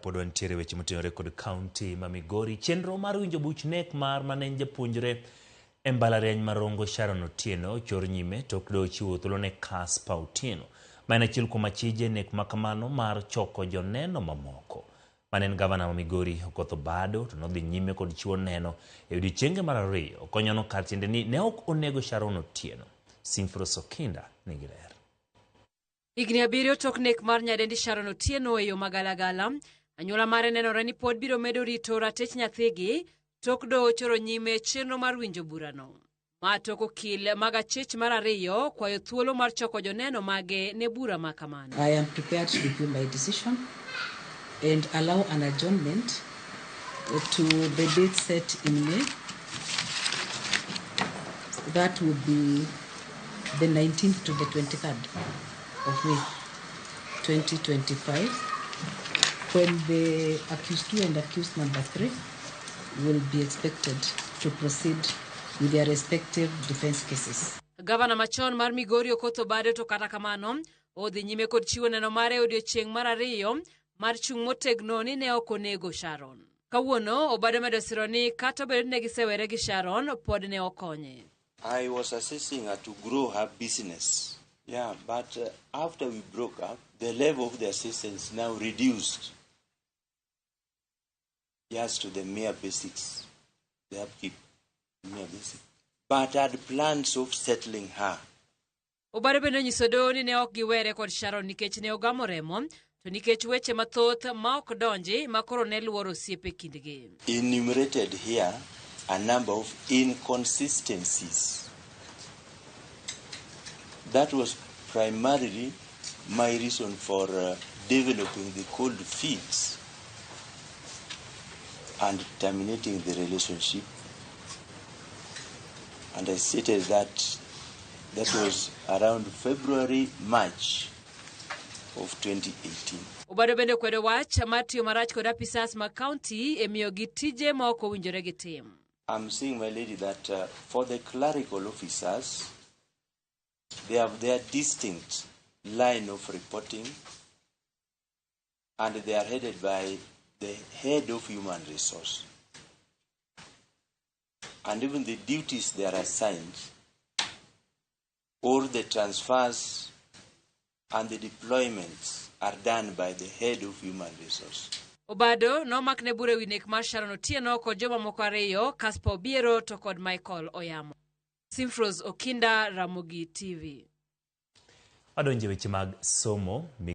Kapod wantiere weche motenore kod kaunti ma Migori, chenro mar winjo buch nek mar mane en japuonjre e mbalariany ma Rongo Sharon Otieno ochor nyime tok doho chiwo thuolo ne Casper Otieno ma en achiel kuom achije nek ma kamano mar choko joneno mamoko. Mane en gavana ma Migori Okoth Obado to nodhi nyime kod chiwo neno e odiechienge mar ariyo konyono kar tiende ni ne ok onego Sharon Otieno. Simfros Okinda nigi ler. Higni 7 tok nek mar nyadendi Sharon Otieno e yo magalagala, anyuola mare nenore ni pod biro medo rito ratich nyathigi tok doho choro nyime chenro mar winjo burano. Ma tok okil mag achich mar ariyo kwayo thuolo mar choko joneno mage ne bura ma kamano. I am prepared to review my decision and allow an adjournment to the date set in May. That will be the 19th to the 23rd of May 2025, when the accused 2 and accused number 3 will be expected to proceed with their respective defense cases. Gavana machon mar Migori Okoth Obado to kata kamano odhi nyime kod chiwo neno mare e odiechieng' mar ariyo mar chung' motegno ni ne ok onego Sharon. Kawuono Obado medo siro ni kata obedo ni ne gisewere gi Sharon pod ne okonye. I was assisting her to grow her business. Yeah, but after we broke up, the level of the assistance now reduced just to the mere basics, the upkeep, mere basic. But I had plans of settling her. Obado bende onyiso doho ni ne ok giwere kod Sharon nikech ne ogamo remo to nikech weche mathoth ma ok donji ma koro ne luoro osiep e kindgi. Enumerated here a number of inconsistencies. That was primarily my reason for developing the cold feet and terminating the relationship. And I stated that that was around February, March of 2018. Obado bende okwedo wach mar tiyo marach kod apisas mag kaunti e miyogi tije ma ok owinjore gitim. I'm seeing, my lady, that for the clerical officers, they have their distinct line of reporting and they are headed by the head of human resource. And even the duties they are assigned, or the transfers and the deployments are done by the head of human resource. Obado nomakne bura ewi nek mar Sharon Otieno kod jomamoko ariyo, Casper Obiero to kod Michael Oyamo. Simfros Okinda, Ramogi TV. Wadonje weche mag somo.